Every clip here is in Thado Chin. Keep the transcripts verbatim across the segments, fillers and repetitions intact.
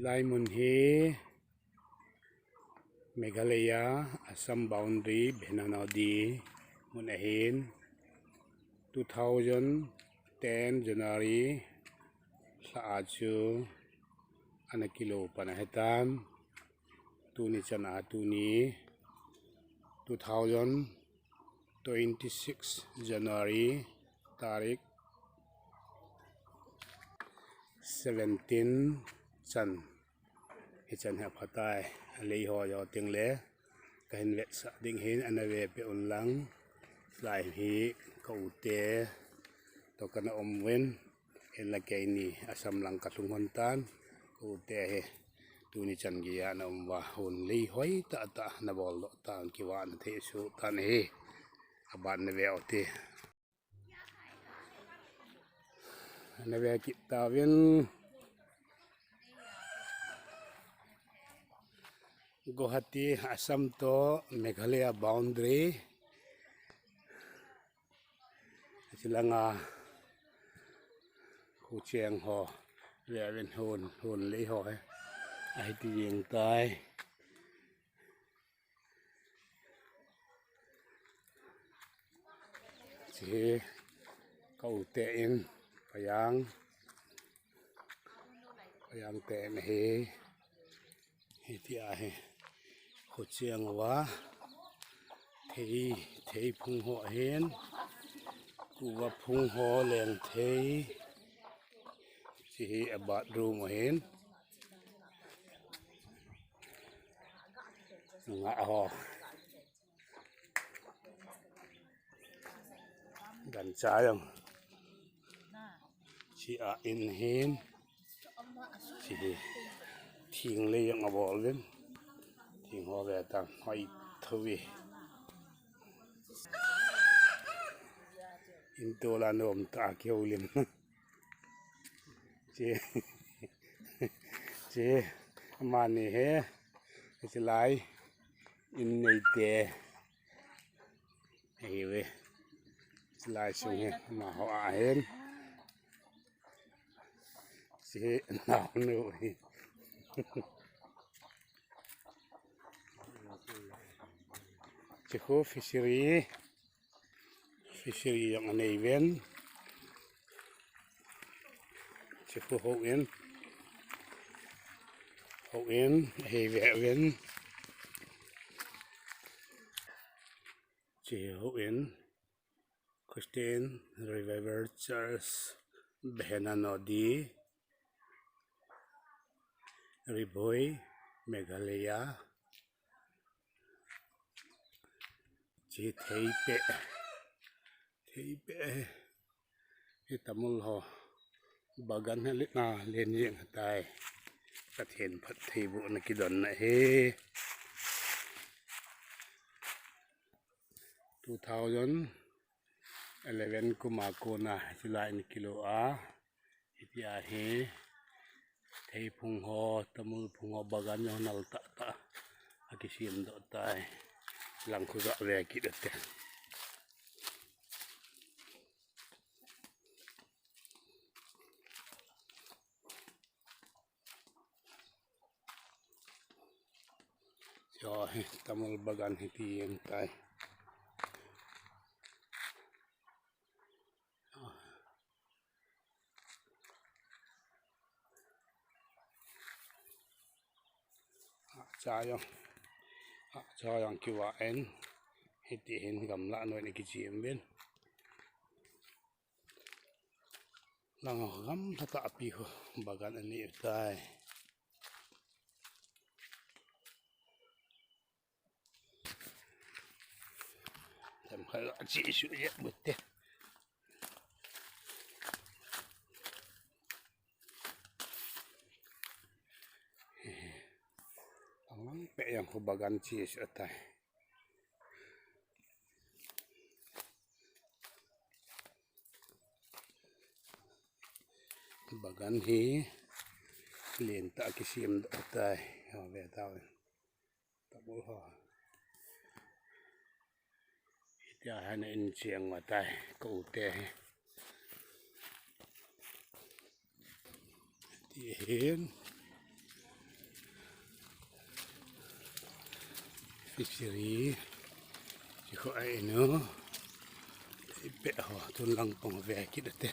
Lai mun hi Meghalaya, Assam boundary, Bhenanodi mun ahin, two thousand ten January lha a chu ana kilo pan ahitan, tuni chan a tuni two thousand twenty-six January tarik seventeen chan. Hichan hi aphatai, alei ho jo ting le, kahin vetsah ding hin ana ve peh un lang, lai hi ka u te toh kana um uvin, hinla keini Assam lang kalhung hon tan, ka u te hi tuni chan geiya ana um uva, hon lei hoi tah tah ana bol doh tan, kivah na thei suh tan ahi, aban na ve u te. Ana ve kit tauvin. Guwahati, Assam toh Meghalaya boundary. Chilanga khucheng ho, ve uvin hon, hon lei ho hi. Ahi ti jeng tai. Chi hi ka u te in, Payang, Payang te in ahi, hiti ahi, khucheng uva, thei, thei phung ho ahin, kuva phung ho leng thei, chi hi a bathroom ahin, nga ho. Gancha jong. Chi a in hin. Chi hi. Thing le jong abol uvin. Thing ho ve tan hoi thui. In tola nom ta keu lim. Chi. Chi. Amani hi. Chi lai. In nei te. Ahi ve. Lai sung hi, amaho ahin. Chi hi, naonu hi. Chi khu fishery. Fishery jong anei uvin. Chi khu houin. Houin, ahi ve uvin. Chi houin Christian Revival Church, Bhenanodi, Ri Bhoi, Meghalaya. Chi thei peh, thei peh. Hi tamul ho bagan hi lina len jeng tai. Pathen phattheibohna kidonna hi. Two thousand eleven kum a kona chilai in kilo a. Hiti ahi. Thei phung ho, tamul phung ho, bagan ho nal tah tah. Akisem doh tai. Lang khu ga ve kit ute. Cho hi, tamul bagan hi ti jeng tai. Cha jong, cha jong kivah in, hiti hin gamla noi in kichim uvin. Lang ho gamla tahpi ho bagan anei tai. Tam khat a chi su ye bu te. Ang lang pe yang khu bagan chi su tai. Bagan hi len tah kisem doh tai. Ho ve tau. Tamul ho. Hitia hin in cheng uva tai, ka u te hi. Ti hin. Siri, sikho ai no. Ipe ho, tun lang pong ve kit ate.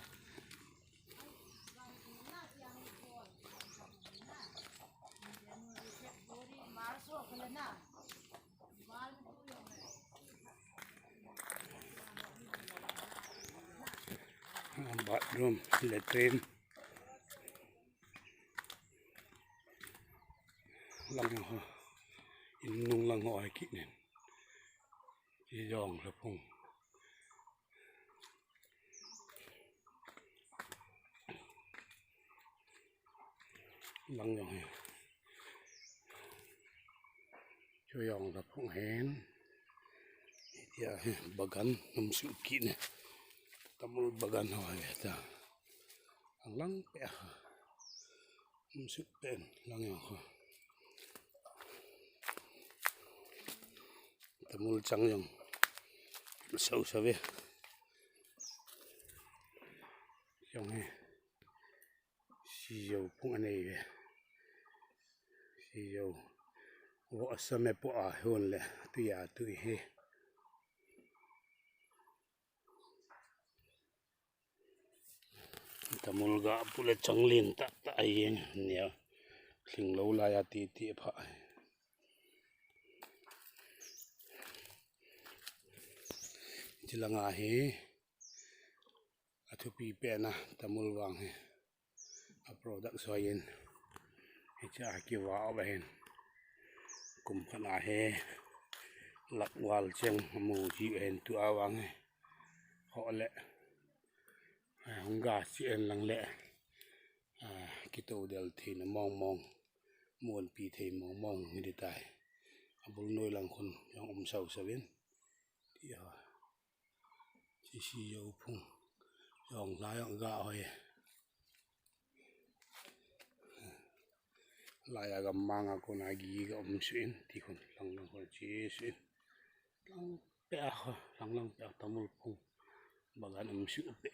Bathroom, latrine. Lang ho. Innung lang ho ai kit nen. Ijong la phung. Lang jong hi. Chu jong la phung hen. Tia hi bagan um suh kit ne. Tamul bagan ho ve ta. Lang pe a. Um suh pen lang jong ho. Tamul chang jong. Sau sa ve. Jong hi. Sijou phung anei ve. Sijou. Vo asam e po a hon le. Tui a tui hi. Tamul ga pu le chang lin ta ta ai jeng nia. Hling lo lai a ti ti pha. Chi langa hi. A thupi pen a tamul vang hi. A product soi in. Hicha kiva a hin. Kum khat a hi. Lak val cheng amu ji hin tu a vang hi. Ho le. Hung ga chi en lang le. Kito del thei na mong mong. Muan pi thei mong mong hi di tai. A bul noi lang khun jong um sau sau in. Ti ho. Chi sijou phung. Jong la jong ga hoi. Lai a gam mang a kon a gi ga um suh in. Ti khun lang lang khun chi suh in. Lang pe a ho. Lang lang pe a tamul phung. Bagan um suh pe.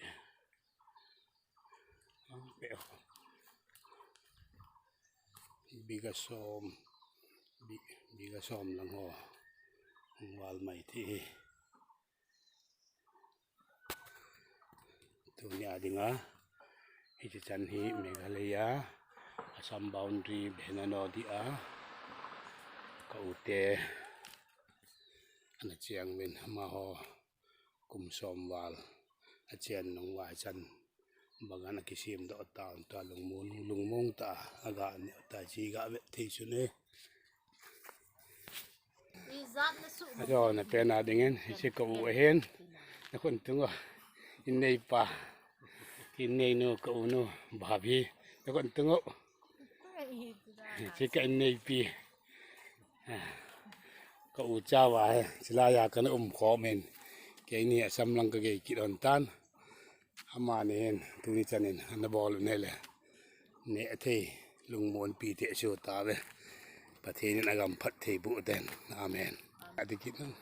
Lang pe ho. Biga som. Bi-, biga som lang ho. Val mai ti hi. Tuni a dinga, hichi chan hi Meghalaya, Assam boundary bena no di a, ka u te, ana chiang uvin amaho kum som val, a chian nung vai chan, bagan a kisim doh ta, ta lungmong, lungmong ta, aga ne ta chi ga ve thei chu ne. Ajo, na pen a dingin, hichi ka u ahin. Na khun tung o. In nei pa. In nei nu, ka u nu, bhabi. Na khun tung o. Hichi ka in nei pi. Ka u cha va he. Chila ya ka na um khom in. Keini Assam lang ka gei kit hon tan. Amani hin, tuni chan in, ana bol u ne le. Ne thei, lungmon pi te chu ta ve. Pathen in agam phat thei bu ten. Amen. Ati kit nang.